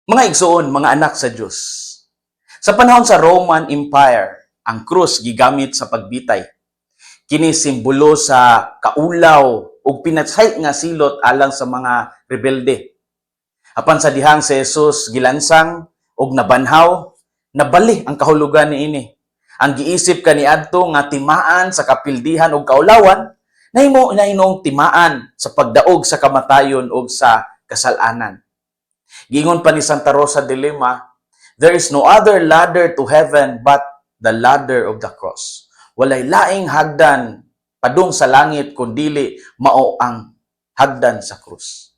Mga igsoon, mga anak sa Dios. Sa panahon sa Roman Empire, ang krus gigamit sa pagbitay. Kini simbolo sa kaulaw ug pinatsay nga silot alang sa mga rebelde. Apan sa dihang si Jesus gilansang ug nabanhaw, nabali ang kahulugan niini. Ang giisip kaniadto nga timaan sa kapildihan ug kaulawan, nahimo na hinuong timaan sa pagdaog sa kamatayon ug sa kasalanan. Giingon pa ni Santa Rosa de Lima, "There is no other ladder to heaven but the ladder of the cross." Walay laing hagdan padung sa langit kundili mao ang hagdan sa krus.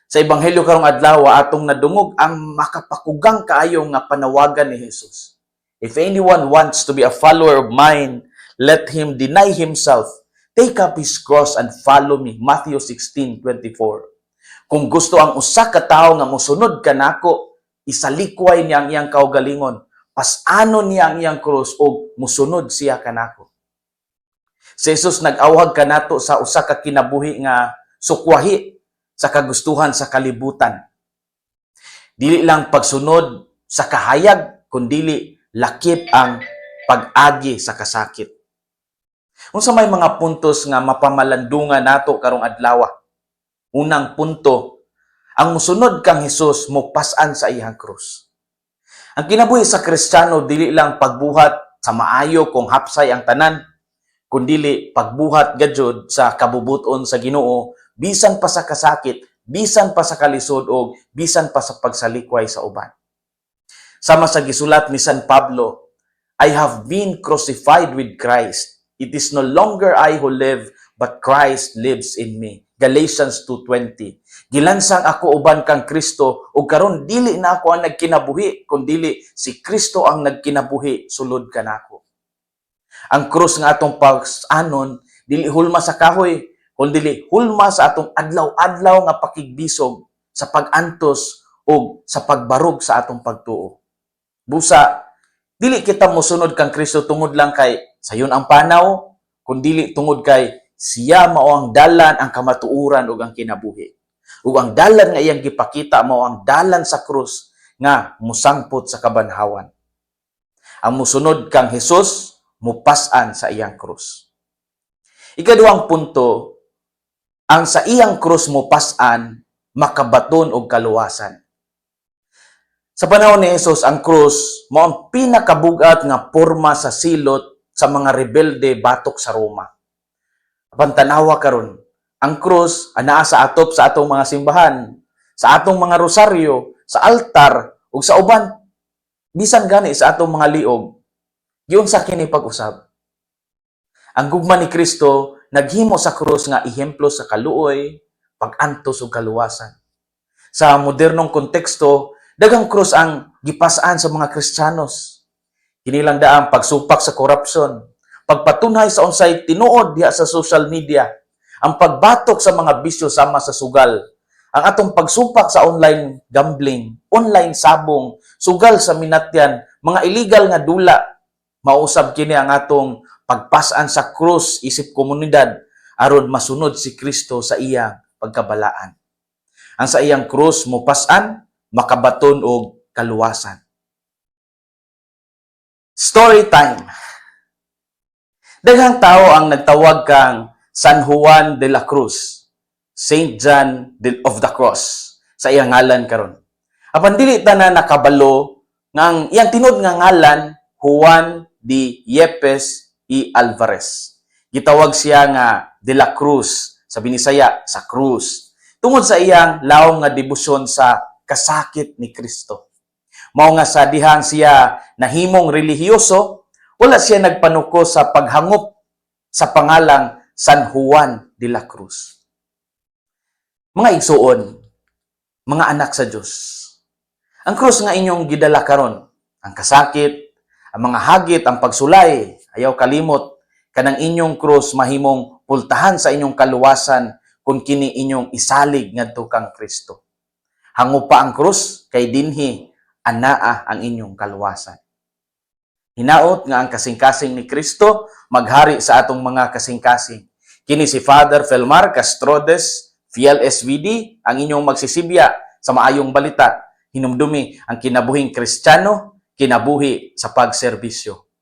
Sa ebanghelyo karong adlaw, atong nadungog ang makapakugang kaayo nga panawagan ni Jesus. "If anyone wants to be a follower of mine, let him deny himself, take up his cross and follow me." Matthew 16:24. Kung gusto ang usa ka tawo nga mosunod kanako, isalikway niya ang iyang kaugalingon, pas-anon niya ang iyang krus ug mosunod siya kanako. Si Jesus nag-awhag kanato sa usa ka kinabuhi nga sukwahi sa kagustuhan sa kalibutan. Dili lang pagsunod sa kahayag, kundili lakip ang pag-agi sa kasakit. Unsa may mga puntos nga mapamalandungan nato karong adlaw? Unang punto, ang musunod kang Hesus mopas-an sa iyang krus. Ang kinabuhi sa Kristiyano, dili lang pagbuhat sa maayo kung hapsay ang tanan, kundili pagbuhat gayud sa kabubuton sa Ginoo bisan pa sa kasakit, bisan pa sa kalisod o bisan pa sa pagsalikway sa uban. Sama sa gisulat ni San Pablo, "I have been crucified with Christ. It is no longer I who live, but Christ lives in me." Galatians 2:20. Gilansang ako uban kang Kristo ug karon dili na ako ang nagkinabuhi, kundili si Kristo ang nagkinabuhi sulod kanako. Ang krus nga atong pag-anon, dili hulma sa kahoy, kundi hulma sa atong adlaw-adlaw nga pakigbisog sa pag-antos ug sa pagbarog sa atong pagtuo. Busa, dili kita mosunod kang Kristo tungod lang kay sayon ang panaw, kundili tungod kay siya mao ang dalan, ang kamatuoran ug ang kinabuhi. Ug ang dalan nga iyang gipakita mao ang dalan sa krus nga musangpot sa kabanhawan. Ang musunod kang Hesus mupas-an sa iyang krus. Ikaduhang punto, ang sa iyang krus mupas-an, makabaton og kaluwasan. Sa panahon ni Jesus, ang krus mao ang pinakabugat nga porma sa silot sa mga rebelde batok sa Roma. Apan tanawa karon, ang krus anaa sa atop sa atong mga simbahan, sa atong mga rosaryo, sa altar ug sa uban, bisan gani sa atong mga liog. Giunsa kini pag-usab? Ang gugma ni Kristo naghimo sa krus nga ehemplo sa kaluoy, pag-antos ug kaluwasan. Sa modernong konteksto, daghang krus ang gipas-an sa mga Kristiyanos. Kini lang daang pagsupak sa korupsyon, pagpatunhay sa unsay tinuod diha sa social media, ang pagbatok sa mga bisyo sama sa sugal, ang atong pagsupak sa online gambling, online sabong, sugal sa minatyan, mga illegal nga dula. Mausab kini ang atong pagpasan sa krus isip komunidad aron masunod si Kristo sa iyang pagkabalaan. Ang sa iyang krus mopas-an, makabaton og kaluwasan. Story time. Daghang tao ang nagtawag kang San Juan de la Cruz, Saint John of the Cross, sa iyang ngalan karon. Apan dili tanan nakabalo nga ang iyang tinuod nga ngalan Juan de Yepes y Alvarez. Gitawag siya nga de la Cruz, sa Binisaya, sa krus, tungod sa iyang lawom nga debosyon sa kasakit ni Kristo. Mao nga sa dihang siya nahimong relihiyoso, wala siya nagpanuko sa paghangop sa pangalang San Juan de la Cruz. Mga igsuon, mga anak sa Dios. Ang krus nga inyong gidala karon, ang kasakit, ang mga hagit, ang pagsulay, ayaw kalimot, kanang inyong krus mahimong pultahan sa inyong kaluwasan kung kini inyong isalig ngadto kang Kristo. Hangupa ang krus kay dinhi anaa ang inyong kaluwasan. Hinaot nga ang kasing-kasing ni Kristo maghari sa atong mga kasing-kasing. Kini si Father Felmar Castrodes, Fiel SVD, ang inyong magsisibya sa maayong balita. Hinumdumi ang kinabuhing Kristiyano, kinabuhi sa pagserbisyo.